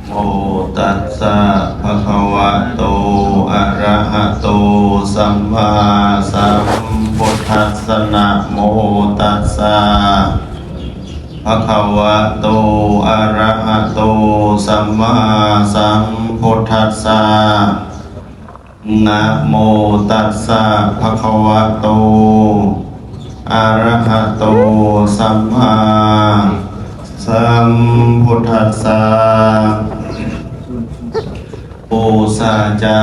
โมตัสสะ ภะคะวะโต อะระหะโต สัมมาสัมพุทธัสสะ นะโมตัสสะ ภะคะวะโต อะระหะโต สัมมาสัมพุทธัสสะ นะโมตัสสะ ภะคะวะโต อะระหะโต สัมมาสัมพุทธัสสะ ปูชาจะ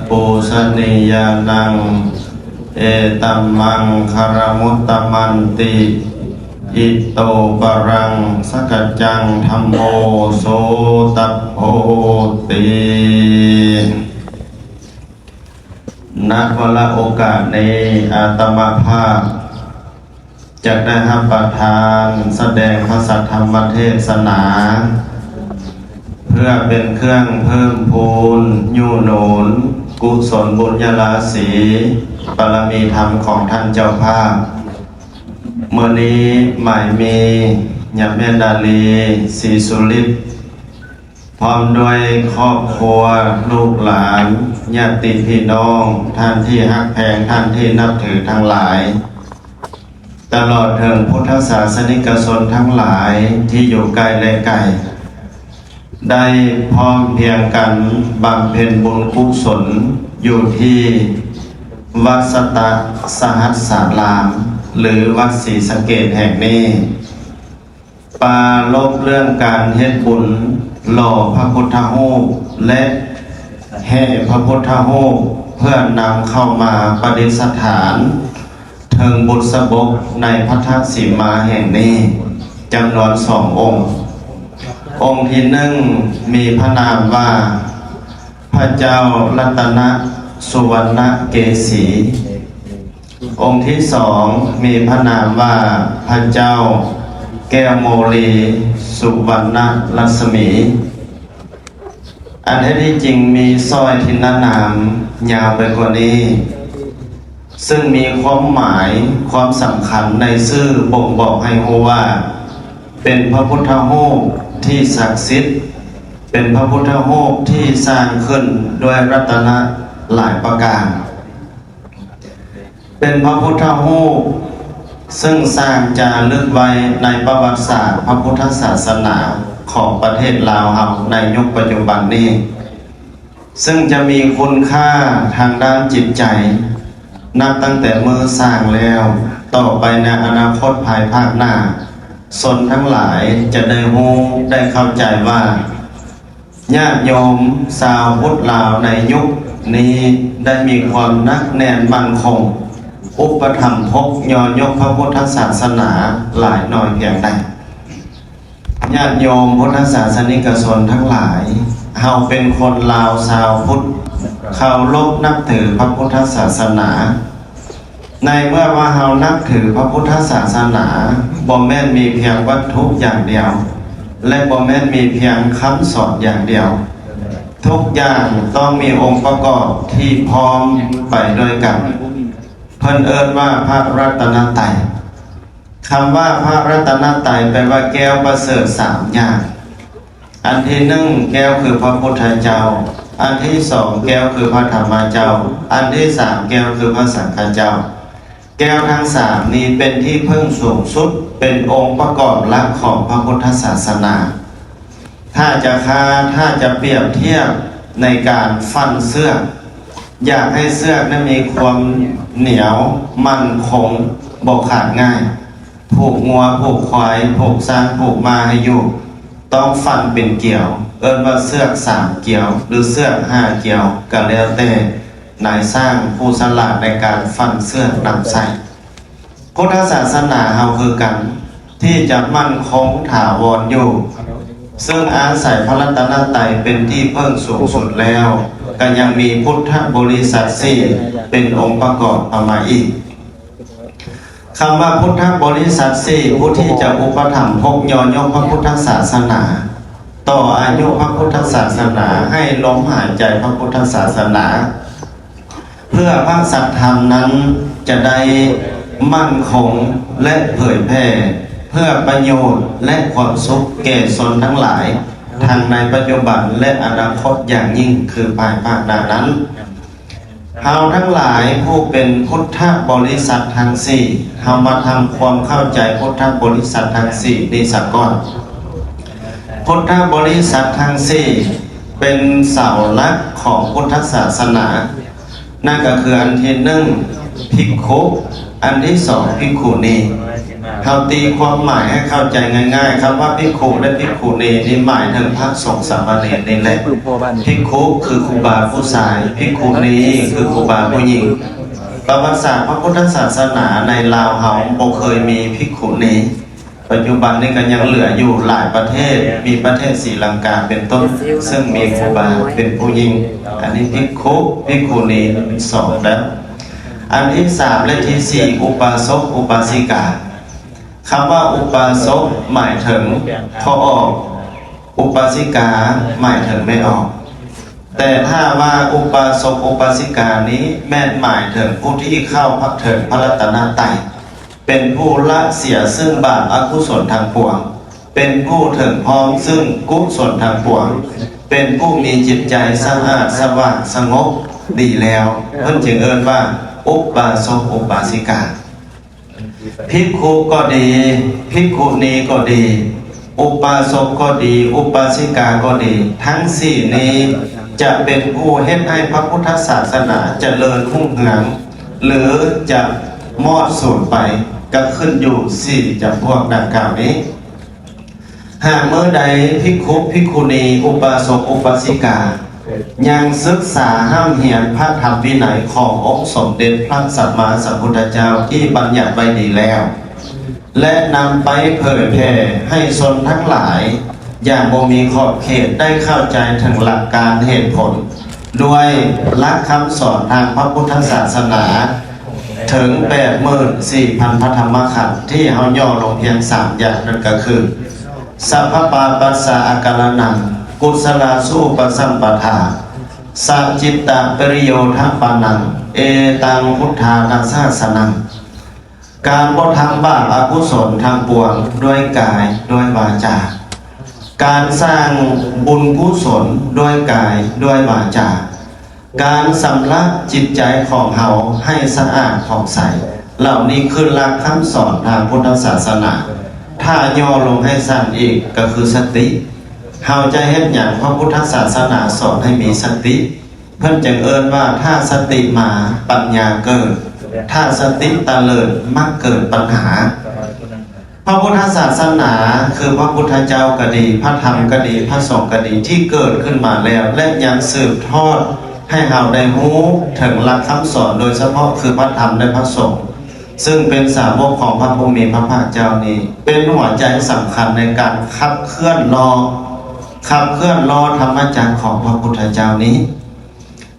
ปูชนียานัง เอตัมมังคะละมุตตะมันติ อิโตปะรัง สะกัจจัง ธัมโม โสตัปโพติ ณ วาระโอกาสนี้ อาตมาภาพ จักได้รับประทานแสดงพระสัทธรรมเทศนา เพื่อเป็นเครื่องเพิ่มพูน ยูหนุน กุศลบุญญาราศี บารมีธรรมของท่านเจ้าภาพ มื้อนี้หมายมี ญาแม่ดาลี ศรีสุฤทธิ์ พร้อมด้วยครอบครัว ลูกหลาน ญาติพี่น้อง ท่านที่ฮักแพง ท่านที่นับถือทั้งหลาย ตลอดถึงพุทธศาสนิกชนทั้งหลายที่อยู่ใกล้และไกล ได้พร้อมเพรียงกันบำเพ็ญบุญกุศลอยู่ที่วัดสตะสหัสสาราม หรือวัดศรีสะเกษแห่งนี้ ปรารภเรื่องการเฮ็ดบุญหล่อพระพุทธรูป และแห่พระพุทธรูป เพื่อนำเข้ามาประดิษฐานเทิงบุษบกในพัทธสีมาแห่งนี้ จำนวนสององค์ องค์ที่หนึ่งมีพระนามว่า พระเจ้ารัตนสุวรรณเกสี องค์ที่สองมีพระนามว่าพระเจ้าแก้วโมลีสุวรรณรัศมี อันแท้ที่จริงมีสร้อยทินนานามยาวไปกว่านี้ ซึ่งมีความหมายความสำคัญในชื่อบ่งบอกให้รู้ว่า เป็นพระพุทธรูปที่ศักดิ์สิทธิ์ เป็นพระพุทธรูปที่สร้างขึ้นด้วยรัตนะหลายประการ เป็นพระพุทธรูปซึ่งสร้างจารึกไว้ในประวัติศาสตร์พระพุทธศาสนาของประเทศลาวเฮาในยุคปัจจุบันนี้ ซึ่งจะมีคุณค่าทางด้านจิตใจ นับตั้งแต่มื้อสร้างแล้ว ต่อไปในอนาคตภายภาคหน้า ชนทั้งหลายจะได้รู้ได้เข้าใจว่า ญาติโยมชาวพุทธลาวในยุคนี้ได้มีความหนักแน่นมั่นคง อุปถัมภกยอยกพระพุทธศาสนาหลายน้อยเพียงใด ญาติโยมพุทธศาสนิกชนทั้งหลาย เฮาเป็นคนลาวชาวพุทธ เคารพนับถือพระพุทธศาสนา ในเมื่อว่าเฮานับถือพระพุทธศาสนา บ่แม่นมีเพียงวัตถุอย่างเดียว และบ่แม่นมีเพียงคำสอนอย่างเดียว ทุกอย่างต้องมีองค์ประกอบที่พร้อมไปด้วยกัน เพิ่นเอิ้นว่าพระรัตนตรัย คำว่าพระรัตนตรัยแปลว่าแก้วประเสริฐสามอย่าง อันที่หนึ่งแก้วคือพระพุทธเจ้า อันที่สองแก้วคือพระธรรมเจ้า อันที่สามแก้วคือพระสังฆเจ้า แก้วทั้งสามนี้เป็นที่พึ่งสูงสุด เป็นองค์ประกอบหลักของพระพุทธศาสนา ถ้าจะฆ่า ถ้าจะเปรียบเทียบในการฟั่นเชือก อยากให้เชือกนั้นมีความเหนียวมั่นคง บ่ขาดง่าย ผูกงัว ผูกควาย ผูกช้าง ผูกม้าให้อยู่ ต้องฟั่นเป็นเกลียว เอิ้นว่าเชือกสามเกลียว หรือเชือกห้าเกลียว ก็แล้วแต่นายช่างผู้ฉลาดในการฟั่นเชือกนำใช้ พุทธศาสนาเฮาคือกัน ที่จะมั่นคงถาวรอยู่ ซึ่งอาศัยพระรัตนตรัยเป็นที่พึ่งสูงสุดแล้ว ก็ยังมีพุทธบริษัทสี่เป็นองค์ประกอบเข้ามาอีก คำว่าพุทธบริษัทสี่ ผู้ที่จะอุปถัมภกยอยกพระพุทธศาสนา ต่ออายุพระพุทธศาสนา ให้ลมหายใจพระพุทธศาสนา เพื่อพระสัทธรรมนั้นจะได้มั่นคงและเผยแผ่ เพื่อประโยชน์และความสุขแก่ชนทั้งหลาย ທັງໃນປັດຈຸບັນ ແລະ ອະນາຄົດຢ່າງຍິ່ງ ຄືພາຍພາກໜ້ານັ້ນ. ເຮົາທັງຫຼາຍຜູ້ເປັນພຸດທະບໍລິສັດທັງສີ່ ເຮົາມາທຳຄວາມເຂົ້າໃຈພຸດທະບໍລິສັດທັງສີ່ນີ້ສາກ່ອນ. ພຸດທະບໍລິສັດທັງສີ່ເປັນເສົາຫຼັກຂອງພຸດທະສາສະໜາ. ນັ້ນກໍຄືອັນທີໜຶ່ງ ພິກຂຸ, ອັນທີສອງ ພິກຂຸນີ. ເຮົາຕີຄວາມໝາຍໃຫ້ເຂົ້າໃຈງ່າຍໆ, ຄຳວ່າພິກຂຸ ແລະ ພິກຂຸນີນີ້ໝາຍເຖິງພະສົງສາມະເນນນີ້ແຫຼະ. ພິກຂຸຄືຄູບາຜູ້ຊາຍ, ພິກຂຸນີຄືຄູບາຜູ້ຍິງ. ປະຫວັດສາດພະພຸດທະສາສະໜາໃນລາວເຮົາບໍ່ເຄີຍມີພິກຂຸນີ. ປັດຈຸບັນນີ້ກໍຍັງເຫຼືອຢູ່ຫຼາຍປະເທດ, ມີປະເທດສີລັງກາເປັນຕົ້ນ, ເຊິ່ງມີຄູບາເປັນຜູ້ຍິງ. ອັນນີ້ພິກຂຸ, ພິກຂຸນີສອງແລ້ວ. ອັນທີສາມ ແລະ ທີສີ່ ອຸປາສົກ ອຸປາສິກາ. ຄຳວ່າອຸປາສົກໝາຍເຖິງພໍ່ອອກ, ອຸປາສິກາໝາຍເຖິງແມ່ອອກ. ແຕ່ຖ້າວ່າອຸປາສົກ ອຸປາສິການີ້ແມ່ນໝາຍເຖິງຜູ້ທີ່ເຂົ້າເຖິງພະລັດຕະນະໄຕ, ເປັນຜູ້ລະເສຍຊຶ່ງບາບອະກຸສົນທັງປວງ, ເປັນຜູ້ເຖິງພ້ອມຊຶ່ງກຸສົນທັງປວງ, ເປັນຜູ້ມີຈິດໃຈສະອາດສະຫວ່າງສະຫງົບດີແລ້ວ, ເພິ່ນຈຶ່ງເອີ້ນວ່າອຸປາສົກ ອຸປາສິກາ. ພິກຂຸກໍດີ, ພິກຂຸນີກໍດີ, ອຸປາສົກກໍດີ, ອຸປາສິກາກໍດີ, ທັງສີ່ນີ້ຈະເປັນຜູ້ເຮັດໃຫ້ພະພຸດທະສາສະໜາຈະເລີນຮຸ່ງເຮືອງ ຫຼື ຈະມອດສູນໄປ, ກໍຂຶ້ນຢູ່ສີ່ຈຳພວກດັ່ງກ່າວນີ້. ຫາກມື້ໃດພິກຂຸ, ພິກຂຸນີ, ອຸປາສົກ, ອຸປາສິກາ ຍັງສຶກສາຮ່ຳຮຽນພະທຳວິໄນຂອງອົງສົມເດັດພະສຳມາສຳພຸດທະເຈົ້າທີ່ບັນຍັດໄວ້ດີແລ້ວ ແລະ ນຳໄປເຜີຍແຜ່ໃຫ້ຊົນທັງຫຼາຍຢ່າງບໍ່ມີຂອບເຂດໄດ້ເຂົ້າໃຈເຖິງຫຼັກການເຫດຜົນ ດ້ວຍຫຼັກຄຳສອນທາງພະພຸດທະສາສະໜາເຖິງແປດໝື່ນສີ່ພັນພະທຳມະຂັນ ທີ່ເຮົາຫຍໍ້ລົງພຽງສາມຢ່າງ ນັ້ນກໍຄື ສັບພະປາປັດສາອາກາລະນັງ ກຸສະລາສູປະສຳປະທາ ສະຈິດຕະປະລິໂຍທະປານັງ ເອຕັງພຸດທານະສາສະນັງ. ການບໍ່ທຳບາບອະກຸສົນທັງປວງດ້ວຍກາຍດ້ວຍວາຈາ, ການສ້າງບຸນກຸສົນດ້ວຍກາຍດ້ວຍວາຈາ, ການຊຳລະຈິດໃຈຂອງເຮົາໃຫ້ສະອາດຜ່ອງໃສ, ເຫຼົ່ານີ້ຄືຫຼັກຄຳສອນທາງພຸດທະສາສະໜາ. ຖ້າຫຍໍ້ລົງໃຫ້ສັ້ນອີກກໍຄືສະຕິ. ເຮົາຈະເຮັດຫຍັງ? ພະພຸດທະສາສະໜາສອນໃຫ້ມີສະຕິ. ເພິ່ນຈຶ່ງເອີ້ນວ່າ ຖ້າສະຕິມາ ປັນຍາເກີດ, ຖ້າສະຕິຕະເລີດ ມັກເກີດປັນຫາ. ພະພຸດທະສາສະໜາ ຄືພະພຸດທະເຈົ້າກໍດີ, ພະທຳກໍດີ, ພະສົງກໍດີ ທີ່ເກີດຂຶ້ນມາແລ້ວ ແລະ ຍັງສືບທອດໃຫ້ເຮົາໄດ້ຮູ້ເຖິງຫຼັກຄຳສອນ ໂດຍສະເພາະຄືພະທຳ ແລະ ພະສົງ ຊຶ່ງເປັນສາວົກຂອງພະຜູ້ມີພະພາກເຈົ້ານີ້ ເປັນຫົວໃຈສຳຄັນໃນການຂັບເຄື່ອນລໍ້, ຂັບເຄື່ອນລໍ້ທຳມະຈັກຂອງພະພຸດທະເຈົ້ານີ້.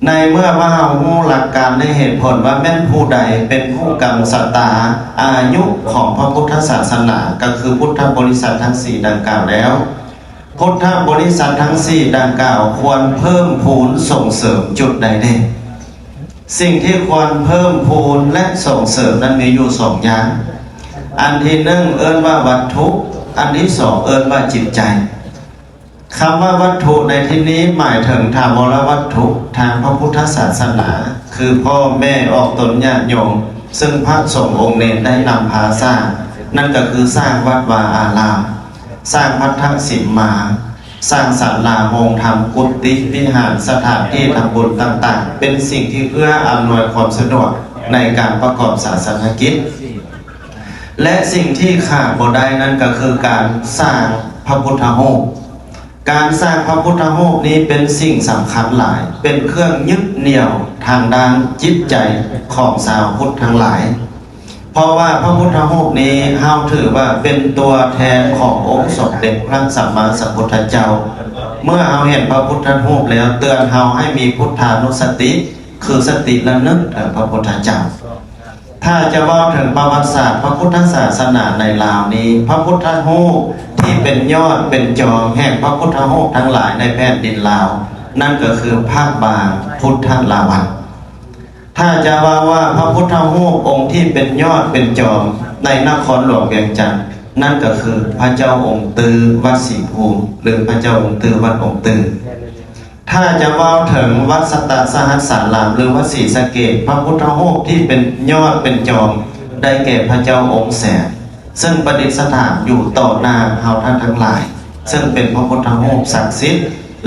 ໃນເມື່ອວ່າເຮົາຮູ້ຫຼັກການ ແລະ ເຫດຜົນວ່າແມ່ນຜູ້ໃດເປັນຜູ້ກຳຊະຕາອາຍຸຂອງພະພຸດທະສາສະໜາ ກໍຄືພຸດທະບໍລິສັດທັງສີ່ດັ່ງກ່າວແລ້ວ, ພຸດທະບໍລິສັດທັງສີ່ດັ່ງກ່າວຄວນເພີ່ມພູນສົ່ງເສີມຈຸດໃດແດ່? ສິ່ງທີ່ຄວນເພີ່ມພູນ ແລະ ສົ່ງເສີມນັ້ນມີຢູ່ສອງຢ່າງ. ອັນທີໜຶ່ງເອີ້ນວ່າວັດຖຸ, ອັນທີສອງເອີ້ນວ່າຈິດໃຈ. ຄຳວ່າວັດຖຸໃນທີ່ນີ້ໝາຍເຖິງຖາວອນລະວັດຖຸທາງພະພຸດທະສາສະໜາ ຄືພໍ່ແມ່ອອກຕົນຍາດໂຍມ ຊຶ່ງພະສົງອົງເນນໄດ້ນຳພາສ້າງ, ນັ້ນກໍຄືສ້າງວັດວາອາລາມ, ສ້າງພັດທະສິມມາ, ສ້າງສາລາໂຮງທຳ, ກຸຕິວິຫານ, ສະຖານທີ່ທຳບຸນຕ່າງໆ ເປັນສິ່ງທີ່ເອື້ອອຳນວຍຄວາມສະດວກໃນການປະກອບສາສະນະກິດ. ແລະ ສິ່ງທີ່ຂາດບໍ່ໄດ້ນັ້ນກໍຄືການສ້າງພະພຸດທະຮູບ. ການສ້າງພະພຸດທະຮູບນີ້ເປັນສິ່ງສຳຄັນຫຼາຍ, ເປັນເຄື່ອງຍຶດໜ່ຽວທາງດ້ານຈິດໃຈຂອງຊາວພຸດທັງຫຼາຍ. ເພາະວ່າພະພຸດທະຮູບນີ້ເຮົາຖືວ່າເປັນຕົວແທນຂອງອົງສົມເດັດພະສຳມາສຳພຸດທະເຈົ້າ. ເມື່ອເຮົາເຫັນພະພຸດທະຮູບແລ້ວ ເຕືອນເຮົາໃຫ້ມີພຸດທານຸສະຕິ, ຄືສະຕິລະນຶກເຖິງພະພຸດທະເຈົ້າ. ຖ້າຈະເວົ້າເຖິງປະຫວັດສາດພະພຸດທະສາສະໜາໃນລາວນີ້, ພະພຸດທະຮູບທີ່ເປັນຍອດເປັນຈອມແຫ່ງພະພຸດທະຮູບທັງຫຼາຍໃນແຜ່ນດິນລາວ, ນັ້ນກໍຄືພະບາງພຸດທະລາວັນ. ຖ້າຈະເວົ້າວ່າພະພຸດທະຮູບອົງທີ່ເປັນຍອດເປັນຈອມໃນນະຄອນຫຼວງວຽງຈັນ, ນັ້ນກໍຄືພະເຈົ້າອົງຕື້ວັດສີພູມ ຫຼື ພະເຈົ້າອົງຕື້ວັດອົງຕື້. ຖ້າຈະເວົ້າເຖິງວັດສັດຕະສະຫັດສາລາມ ຫຼື ວັດສີສະເກດ, ພະພຸດທະຮູບທີ່ເປັນຍອດເປັນຈອມ ໄດ້ແກ່ພະເຈົ້າອົງແສນ ເຊິ່ງປະດິດສະຖານຢູ່ຕໍ່ໜ້າເຮົາທ່ານທັງຫຼາຍ, ເຊິ່ງເປັນພະພຸດທະຮູບສັກສິດ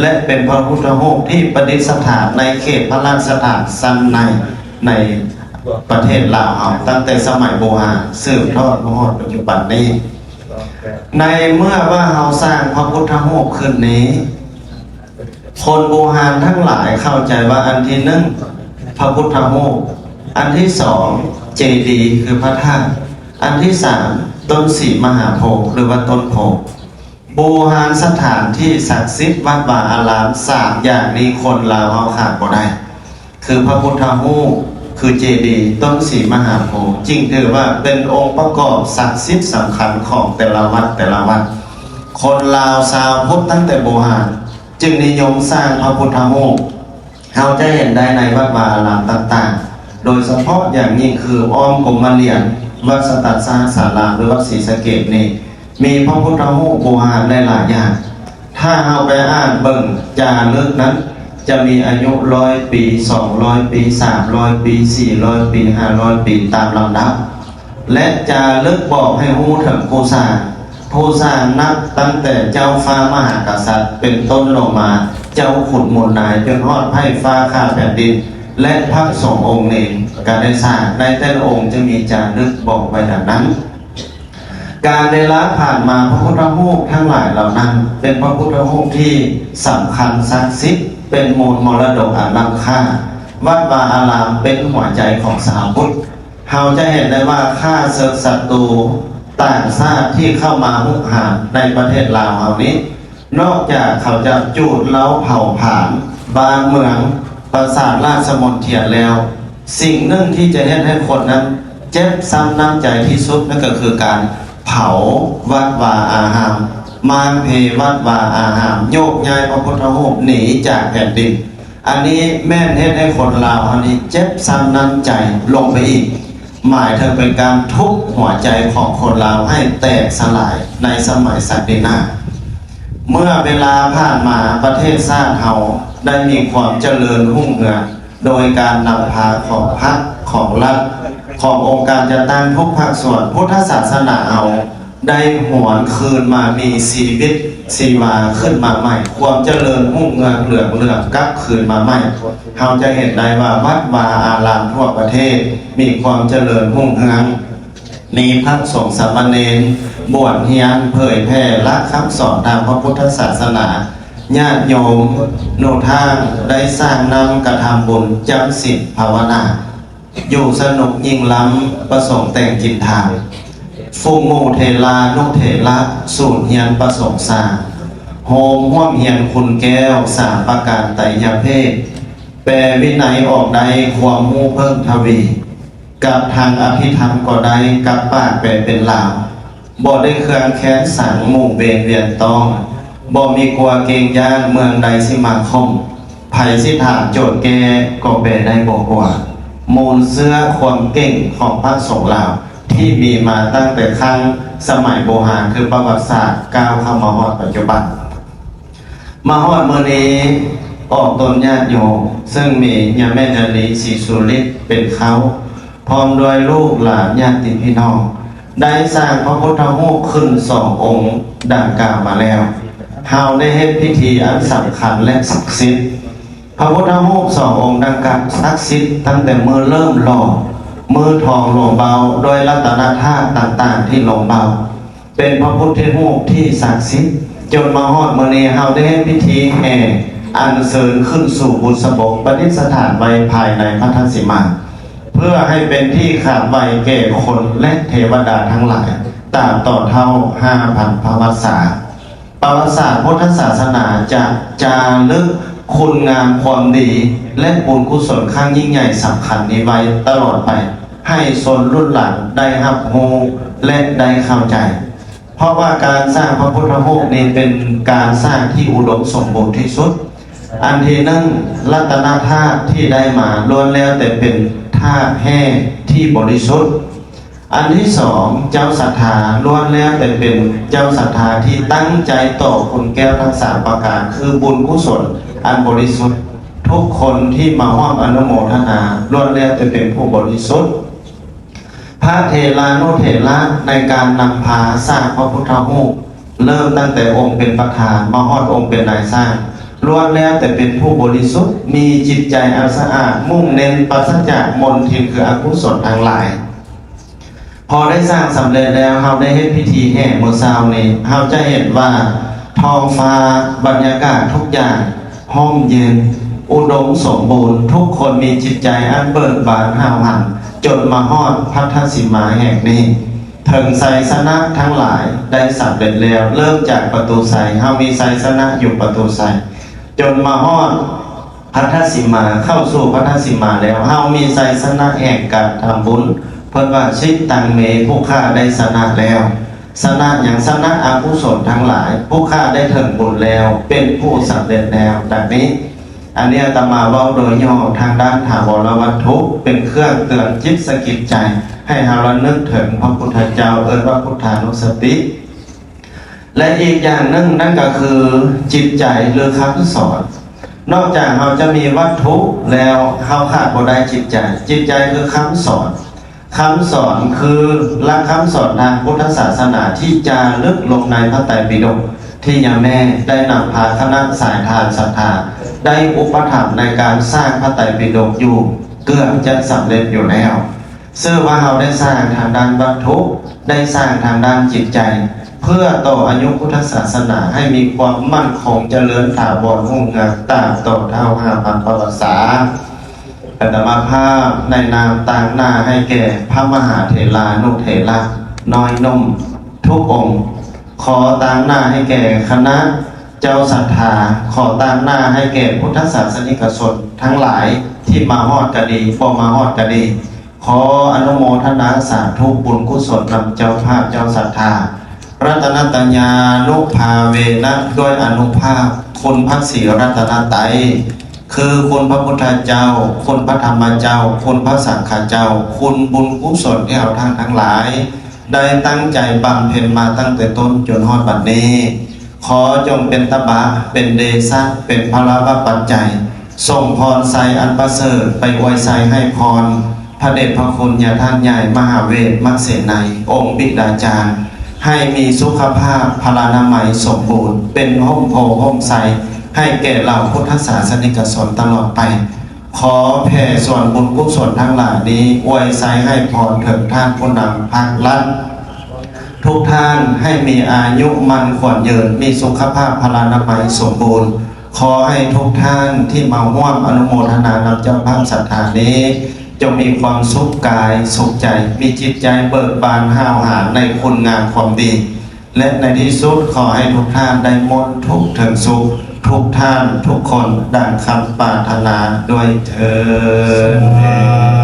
ແລະ ເປັນພະພຸດທະຮູບທີ່ປະດິດສະຖານໃນເຂດພະລາຊະຖານຊັ້ນໃນ ໃນປະເທດລາວເຮົາ ຕັ້ງແຕ່ສະໄໝບູຮານສືບທອດມາຮອດປັດຈຸບັນນີ້. ໃນເມື່ອວ່າເຮົາສ້າງພະພຸດທະຮູບຂຶ້ນນີ້, ຄົນບູຮານທັງຫຼາຍເຂົ້າໃຈວ່າ ອັນທີໜຶ່ງ ພະພຸດທະຮູບ, ອັນທີສອງ ເຈດີ ຄືພະທາດ, ອັນທີສາມ ຕົ້ນສີມະຫາໂພ ຫຼືວ່າຕົ້ນໂພ. ບູຮານສະຖານທີ່ສັກສິດ ວັດວາອາລາມ ສາມຢ່າງນີ້ ຄົນລາວເຮົາຂາດບໍ່ໄດ້ ຄືພະພຸດທະຮູບ, ຄືເຈດີ, ຕົ້ນສີມະຫາໂພ ຈຶ່ງຖືວ່າເປັນອົງປະກອບສັກສິດສຳຄັນຂອງແຕ່ລະວັດແຕ່ລະວັດ. ຄົນລາວຊາວພຸດຕັ້ງແຕ່ບູຮານຈຶ່ງນິຍົມສ້າງພະພຸດທະຮູບ. ເຮົາຈະເຫັນໄດ້ໃນວັດວາອາລາມຕ່າງໆ, ໂດຍສະເພາະຢ່າງຍິ່ງຄືອ້ອມກົມມະລຽນ ວັດສະຕັດສະຫັດສາລາມ ຫຼື ວັດສີສະເກດນີ້ ມີພະພຸດທະຮູບບູຮານຫຼາຍໆຢ່າງ. ຖ້າເຮົາໄປອ່ານເບິ່ງຈາລຶກນັ້ນ ຈະມີອາຍຸຮ້ອຍປີ, ສອງຮ້ອຍປີ, ສາມຮ້ອຍປີ, ສີ່ຮ້ອຍປີ, ຫ້າຮ້ອຍປີ ຕາມລຳດັບ ແລະ ຈາລຶກບອກໃຫ້ຮູ້ເຖິງຜູ້ສ້າງ. ຜູ້ສ້າງນັບຕັ້ງແຕ່ເຈົ້າຟ້າມະຫາກະສັດເປັນຕົ້ນລົງມາ, ເຈົ້າຂຸນມູນນາຍ ຈົນຮອດໄພ້ຟ້າຂ້າແຜ່ນດິນ ແລະ ພະສົງອົງເນນກໍໄດ້ສ້າງ. ໃນແຕ່ລະອົງຈະມີຈາລຶກບອກໄວ້ດັ່ງນັ້ນ. ການເວລາຜ່ານມາ, ພະພຸດທະຮູບທັງຫຼາຍເຫຼົ່ານັ້ນ ເປັນພະພຸດທະຮູບທີ່ສຳຄັນສັກສິດ, ເປັນມູນມໍລະດົກອັນລ້ຳຄ່າ. ວັດວາອາລາມເປັນຫົວໃຈຂອງຊາວພຸດ. ເຮົາຈະເຫັນໄດ້ວ່າ ຂ້າເສິກສັດຕູຕ່າງຊາດທີ່ເຂົ້າມາຮຸກຮານໃນປະເທດລາວເຮົານີ້, ນອກຈາກເຂົາຈະຈູດເລົາເຜົາຜານບ້ານເມືອງ, ປາສາດລາຊະມົນທຽນແລ້ວ, ສິ່ງໜຶ່ງທີ່ຈະເຮັດໃຫ້ຄົນນັ້ນເຈັບຊ້ຳນ້ຳໃຈທີ່ສຸດ ນັ້ນກໍຄືການເຜົາວັດວາອາຮາມ, ມ້າງເພວັດວາອາຮາມ, ໂຍກຍ້າຍພະພຸດທະຮູບໜີຈາກແຜ່ນດິນ. ອັນນີ້ແມ່ນເຮັດໃຫ້ຄົນລາວເຮົານີ້ເຈັບຊ້ຳນ້ຳໃຈລົງໄປອີກ, ໝາຍເຖິງເປັນການທຸບຫົວໃຈຂອງຄົນລາວໃຫ້ແຕກສະຫຼາຍໃນສະໄໝສັນຕິນາດ. ເມື່ອເວລາຜ່ານມາ, ປະເທດຊາດເຮົາໄດ້ມີຄວາມຈະເລີນຮຸ່ງເຮືອງ ໂດຍການນຳພາຂອງພັກ, ຂອງລັດ, ຂອງອົງການຈັດຕັ້ງທຸກພາກສ່ວນ. ພຸດທະສາສະໜາເຮົາ ໄດ້ຫວນຄືນມາມີຊີວິດຊີວາຂຶ້ນມາໃໝ່, ຄວາມຈະເລີນຮຸ່ງເຮືອງເຫຼືອງເຫຼືອງກັບຄືນມາໃໝ່. ເຮົາຈະເຫັນໄດ້ວ່າວັດວາອາລາມທົ່ວປະເທດມີຄວາມຈະເລີນຮຸ່ງເຮືອງ, ມີພະສົງສາມະເນນບວດຮຽນເຜີຍແຜ່ຫຼັກຄຳສອນທາງພະພຸດທະສາສະໜາ, ຍາດໂຍມໜູທາງໄດ້ສ້າງນ້ຳກະທຳບຸນຈຳສິນພາວະນາ. ຢູ່ສະໜຸກຍິ່ງລ້ຳປະສົງແຕ່ງກິນທານ, ຝູງໝູ່ເຖລານຸເຖລະສູນຮຽນປະສົງສ້າງ, ໂຮມຮ່ວມຮຽນຄຸນແກ້ວສາມປະການໄຕຍະເພດ, ແປວິໄນອອກໄດ້ຄວາມຮູ້ເພີ່ມທະວີ, ກັບທາງອະພິທຳກໍໄດ້ກັບປາກແປເປັນລາວ. ບໍ່ໄດ້ເຄືອງແຄ້ນສັງໝູ່ເວນວຽນຕ້ອງ, ບໍ່ມີກົວເກງຢ້ານເມືອງໃດຊິມາຂົ່ມ, ໃຜຊິຖາມໂຈດແກ້ກໍແປໄດ້ບໍ່ກວ່າ. ມູນເຊື້ອຄວາມເກັ່ງຂອງພະສົງລາວທີ່ມີມາຕັ້ງແຕ່ຄັ້ງສະໄໝບູຮານ ຄືປະຫວັດສາດ ກ້າວເຂົ້າມາຮອດປັດຈຸບັນ. ມາຮອດມື້ນີ້ ອອກຕົນຍາດໂຍມ ເຊິ່ງມີຍາແມ່ນາລີ ສີສຸລິດ ເປັນເຄົ້າ ພ້ອມດ້ວຍລູກຫຼານຍາດຕິພີ່ນ້ອງ ໄດ້ສ້າງພະພຸດທະຮູບຂຶ້ນສອງອົງດັ່ງກ່າວມາແລ້ວ. ເຮົາໄດ້ເຮັດພິທີອັນສຳຄັນ ແລະ ສັກສິດ. ພະພຸດທະຮູບສອງອົງດັ່ງກ່າວສັກສິດຕັ້ງແຕ່ມື້ເລີ່ມຫຼໍ່, ມື້ທອງລົງເບົ້າດ້ວຍລັດຕະນະທາດຕ່າງໆທີ່ລົງເບົ້າ. ເປັນພະພຸດທະຮູບທີ່ສັກສິດ, ຈົນມາຮອດມື້ນີ້ ເຮົາໄດ້ເຮັດພິທີແຫ່ອັນເຊີນຂຶ້ນສູ່ບຸດສະບົກ ປະດິດສະຖານໄວ້ພາຍໃນພະທາດສີມາ ເພື່ອໃຫ້ເປັນທີ່ຂາບໄຫວ້ແກ່ຄົນ ແລະ ເທວະດາທັງຫຼາຍ ຕາບຕໍ່ເທົ່າຫ້າພັນພະວັດສາ. ປະຫວັດສາດພຸດທະສາສະໜາຈະຈາລຶກຄຸນງາມຄວາມດີ ແລະ ບຸນກຸສົນຄັ້ງຍິ່ງໃຫຍ່ສຳຄັນນີ້ໄວ້ຕະຫຼອດໄປ ໃຫ້ຊົນລຸ້ນຫຼັງໄດ້ຮັບຮູ້ ແລະ ໄດ້ເຂົ້າໃຈ. ເພາະວ່າການສ້າງພະພຸດທະຮູບນີ້ເປັນການສ້າງທີ່ອຸດົມສົມບູນທີ່ສຸດ. ອັນທີໜຶ່ງ, ລັດຕະນະທາດທີ່ໄດ້ມາລ້ວນແລ້ວແຕ່ເປັນທາດແຮ່ທີ່ບໍລິສຸດ. ອັນທີສອງ ເຈົ້າສັດທາລ້ວນແລ້ວແຕ່ເປັນເຈົ້າສັດທາທີ່ຕັ້ງໃຈຕໍ່ຄຸນແກ້ວທັງສາມປະການ ຄືບຸນກຸສົນອັນບໍລິສຸດ. ທຸກຄົນທີ່ມາຮ່ວມອະນຸໂມທະນາລ້ວນແລ້ວແຕ່ເປັນຜູ້ບໍລິສຸດ. ພະເຖລານຸເຖລະໃນການນຳພາສ້າງພະພຸດທະຮູບ ເລີ່ມຕັ້ງແຕ່ອົງເປັນປະທານມາຮອດອົງເປັນນາຍສ້າງ ລ້ວນແລ້ວແຕ່ເປັນຜູ້ບໍລິສຸດ ມີຈິດໃຈອັນສະອາດ ມຸ່ງເນັ້ນ ປາສະຈາກມົນທິນ ຄືອະກຸສົນທັງຫຼາຍ. ພໍໄດ້ສ້າງສຳເລັດແລ້ວ ເຮົາໄດ້ເຮັດພິທີແຫ່ມື້ເຊົ້ານີ້ ເຮົາຈະເຫັນວ່າທ້ອງຟ້າ ບັນຍາກາດທຸກຢ່າງ ຮົ່ມເຢັນ ອຸດົມສົມບູນ, ທຸກຄົນມີຈິດໃຈອັນເບີກບານຫ້າວຫັນ ຈົນມາຮອດພັດທະສີມາແຫ່ງນີ້. ເຖິງໄຊຊະນະທັງຫຼາຍໄດ້ສຳເລັດແລ້ວ, ເລີ່ມຈາກປະຕູໄຊ, ເຮົາມີໄຊຊະນະຢູ່ປະຕູໄຊ, ຈົນມາຮອດພັດທະສີມາ, ເຂົ້າສູ່ພັດທະສີມາແລ້ວ, ເຮົາມີໄຊຊະນະແຫ່ງການທຳບຸນ. ເພິ່ນວ່າ ຊິດຕັງເມ, ຜູ້ຂ້າໄດ້ຊະນະແລ້ວ. ຊະນະຫຍັງ? ຊະນະອະກຸສົນທັງຫຼາຍ. ຜູ້ຂ້າໄດ້ເຖິງບຸນແລ້ວ, ເປັນຜູ້ສຳເລັດແລ້ວ. ດັ່ງນີ້, ອັນນີ້ອາດຕະມາເວົ້າໂດຍຫຍໍ້ທາງດ້ານຖາວອນລະວັດຖຸ ເປັນເຄື່ອງເຕືອນຈິດສະກິດໃຈ ໃຫ້ເຮົາລະນຶກເຖິງພະພຸດທະເຈົ້າ, ເອີ້ນວ່າພຸດທານຸສະຕິ. ແລະ ອີກຢ່າງໜຶ່ງນັ້ນກໍຄືຈິດໃຈ ຫຼື ຄຳສອນ. ນອກຈາກເຮົາຈະມີວັດຖຸແລ້ວ, ເຮົາຂາດບໍ່ໄດ້ຈິດໃຈ. ຈິດໃຈຄືຄຳສອນ. ຄຳສອນຄືຫຼັກຄຳສອນທາງພຸດທະສາສະໜາທີ່ຈາລຶກລົງໃນພະໄຕປິດົກ ທີ່ຍາແມ່ໄດ້ນຳພາຄະນະສາຍທານສັດທາ ໄດ້ອຸປະຖຳໃນການສ້າງພະໄຕປິດົກຢູ່ ເກືອບຈະສຳເລັດຢູ່ແລ້ວ. ຊື່ວ່າເຮົາໄດ້ສ້າງທາງດ້ານວັດຖຸ, ໄດ້ສ້າງທາງດ້ານຈິດໃຈ ເພື່ອຕໍ່ອາຍຸພຸດທະສາສະໜາໃຫ້ມີຄວາມໝັ້ນຄົງຈະເລີນຖາວອນຮຸ່ງເຮືອງຕາບຕໍ່ເທົ່າຫ້າພັນປະວັດສາ. ອາດຕະມາພາບໃນນາມຕາງໜ້າໃຫ້ແກ່ພະມະຫາເຖລານຸເຖລະນ້ອຍໜຸ່ມທຸກອົງ, ຂໍຕາງໜ້າໃຫ້ແກ່ຄະນະເຈົ້າສັດທາ, ຂໍຕາງໜ້າໃຫ້ແກ່ພຸດທະສາສະນິກະຊົນທັງຫຼາຍທີ່ມາຮອດກະດີ, ບໍ່ມາຮອດກະດີ, ຂໍອະນຸໂມທະນາສາທຸບຸນກຸສົນນຳເຈົ້າພາບເຈົ້າສັດທາ. ລັດຕະນະຕະຍານຸພາເວນະ ດ້ວຍອານຸພາບຄຸນພະສີລັດຕະນະໄຕ ຄືຄຸນພະພຸດທະເຈົ້າ, ຄຸນພະທຳມະເຈົ້າ, ຄຸນພະສັງຄະເຈົ້າ, ຄຸນບຸນກຸສົນທີ່ເຮົາທ່ານທັງຫຼາຍໄດ້ຕັ້ງໃຈບຳເພັນມາຕັ້ງແຕ່ຕົ້ນຈົນຮອດບັດນີ້, ຂໍຈົ່ງເປັນຕະບະ, ເປັນເດຊະ, ເປັນພະລະວະປັດໄຈ, ສົ່ງພອນໄຊອັນປະເສີດໄປອວຍໄຊໃຫ້ພອນ ພະເດດພະຄຸນຍາທ່ານໃຫຍ່ມະຫາເວດມະເສໄນ ອົງບິດາຈານ ໃຫ້ມີສຸຂະພາບພະລານາໄມສົມບູນ, ເປັນຮົ່ມໂພຮົ່ມໄຊໃຫ້ແກ່ເຫຼົ່າພຸດທະສາສະນິກະຊົນຕະຫຼອດໄປ. ຂໍແຜ່ສ່ວນບຸນກຸສົນທັງຫຼາຍນີ້ ອວຍໄຊໃຫ້ພອນເຖິງທ່ານຜູ້ນຳພັກລັດ ທຸກທ່ານໃຫ້ມີອາຍຸໝັ້ນຂວັນຍືນ, ມີສຸຂະພາບພະລານາໄມສົມບູນ. ຂໍໃຫ້ທຸກທ່ານທີ່ມາຮ່ວມອະນຸໂມທະນານຳເຈົ້າພາບສັດທານີ້ ຈົ່ງມີຄວາມສຸກກາຍສຸກໃຈ, ມີຈິດໃຈເບີກບານຫ້າວຫານໃນຄຸນງາມຄວາມດີ ແລະ ໃນທີ່ສຸດ ຂໍໃຫ້ທຸກທ່ານໄດ້ມ່ວນທຸກເຖິງສຸກ ທຸກທ່ານທຸກຄົນ ດັ່ງຄຳປາດຖະໜາດ້ວຍເທີ້ນ.